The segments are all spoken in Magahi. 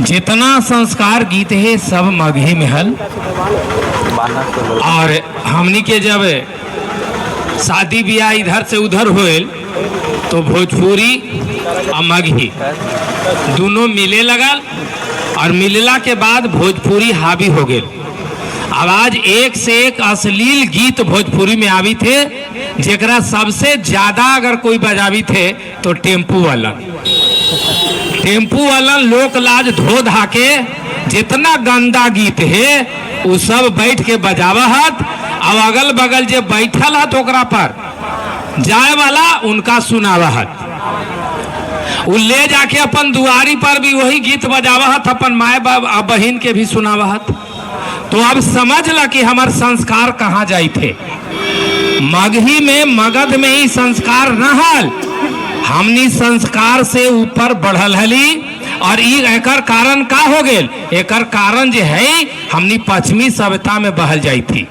जितना संस्कार गीत है सब मगही में हल। और हमनी के जब शादी ब्याह इधर से उधर होल तो भोजपुरी और मगही दोनों मिले लगल और मिलला के बाद भोजपुरी हावी हो गए। अब आज एक से एक अश्लील गीत भोजपुरी में आवी थे, जेकरा सबसे ज्यादा अगर कोई बजावी थे तो टेम्पू वाला। टेम्पू वाला लोक लाज धो धा के जितना गंदा गीत है वो सब बैठ के बजावा हत और अगल बगल जे बैठल हत ओकरा पर जाए वाला उनका सुनावा हत। वो ले जाके अपन दुआरी पर भी वही गीत बजावा हत, अपन माए बाप आ बहन के भी सुनावा हत। तो अब समझ ला कि हमार संस्कार कहाँ जाई थे। मगही में, मगध में ही संस्कार न हल, हमनी संस्कार से ऊपर बढ़ल हली। और ई एकर कारण का हो गेल? एकर कारण जे है हमनी पश्चिमी सभ्यता में बहल जाई थी।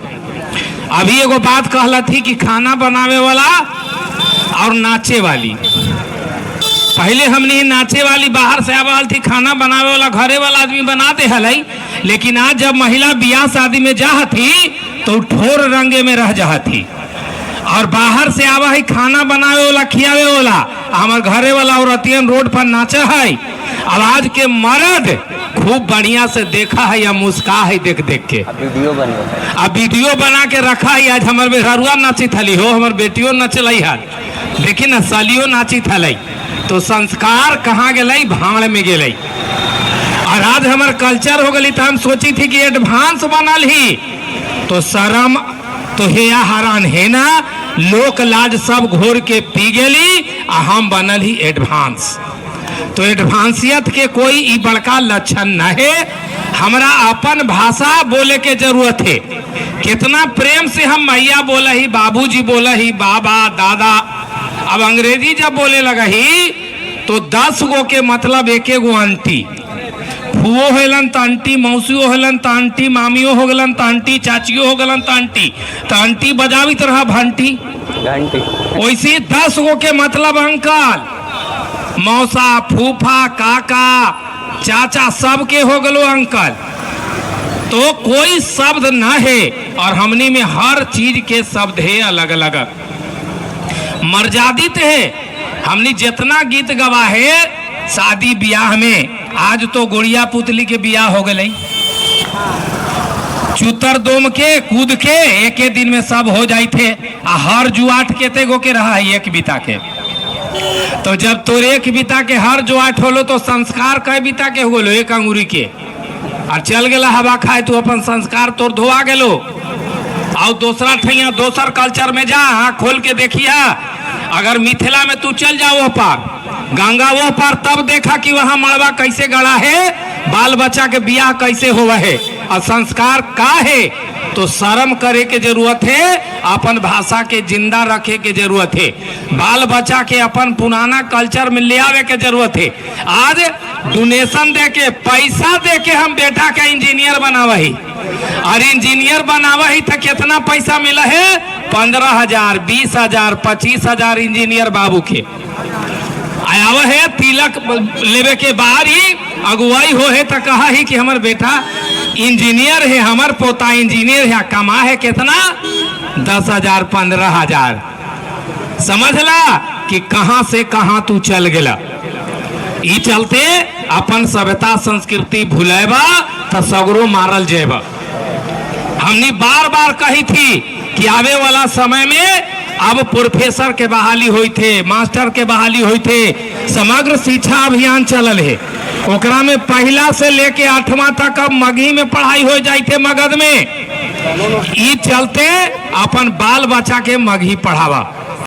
अभी एगो बात कहला थी कि खाना बनावे वाला और नाचे वाली, पहले हमनी नाचे वाली बाहर से आवल थी, खाना बनावे वाला घरे वाला आदमी बना दे हलई। लेकिन आज जब महिला ब्याह शादी में जा थी तो ठोर रंगे में रह जा थी और बाहर से आवा है खाना बनावे वाला, खियावे वाला, हमार घरे वाला औरतियन रोड पर नाचा है। अब आज के मर्द खूब बढ़िया से देखा है या मुस्का है देख देख के। वीडियो बने। अब वीडियो बना के रखा है। आज हमार बेहरुआ नाची थली हो, हमार बेटियों नचल है, देखी ना सालियो नाची थलई। तो संस्कार कहाँ गेलै? भाड़ में गेलै। और आज हमार कल्चर हो गई तो हम सोची थी कि एडवांस बनल ही तो शर्म तो हे या हरान है ना, लोक लाज सब घोर के पी गेली आ हम बनल ही एडवांस। तो एडवांसियत के कोई ई बड़का लक्षण न है। हमरा अपन भाषा बोले के जरूरत है। कितना प्रेम से हम मैया बोला ही, बाबूजी बोला ही, बाबा दादा। अब अंग्रेजी जब बोले लगा ही तो 10 गो के मतलब एक गो आंटी, फुओ होलन त आंटी, मौसियो होलन त आंटी, मामियो हो गलन त आंटी, चाचियो हो गलन त आंटी, त आंटी बजावित रहा घंटी। घंटी। वैसे 10 गो के मतलब अंकल, मौसा, फूफा, काका, चाचा सबके हो गलो अंकल। तो कोई शब्द ना है और हमनी में हर चीज के शब्द है अलग अलग, मर्यादित है। हमनी जितना गीत गवा है शादी ब्याह में, आज तो गुड़िया पुतली के ब्याह हो गए, चूतर दोम के कूद के एक एक दिन में सब हो जाई थे। आ हर जुआट केते गो के रहा है? एक बीता के। तो जब तोर एक बीता के हर जुआट होलो तो संस्कार कै बीता के हो गेलो? एक अंगुरी के। और चल गेला हवा खाए, तू अपन संस्कार तोर धोआ गेलो। आओ दूसरा ठैया दोसर कल्चर में जा, आँख खोल के देखिया। अगर मिथिला में तू चल जा वो पार गंगा वो पार, तब देखा कि वहां मड़वा कैसे गड़ा है, बाल बच्चा के ब्याह कैसे हुआ है और संस्कार का है। तो शर्म करे के जरूरत है, अपन भाषा के जिंदा रखे के जरूरत है, बाल बच्चा के अपन पुराना कल्चर में ले आवे के जरूरत है। आज डोनेशन दे के, पैसा दे के हम बेटा के इंजीनियर बनावा ही और इंजीनियर बनावा ही तो कितना पैसा मिला है? 15,000, 20,000, 25,000 इंजीनियर बाबू के आयावा है। तिलक लेवे के बाद ही अगुवाई हो है तो कहा ही कि हमार बेटा इंजीनियर है, हमार पोता इंजीनियर है, कमा है कितना? 10,000, 15,000। समझला कि कहाँ से कहाँ तू चल गेला। ई चलते अपन सभ्यता संस्कृति भुलेबा तो सगरो मारल जेबा। हमने बार बार कही थी कि आवे वाला समय में अब प्रोफेसर के बहाली हुई थे, मास्टर के बहाली हुई थे, समग्र शिक्षा अभियान चलल है, ओकरा में पहला से लेके 8वां तक अब मगही में पढ़ाई हो जाई थे मगध में। ई चलते अपन बाल बच्चा के मगही पढ़ावा।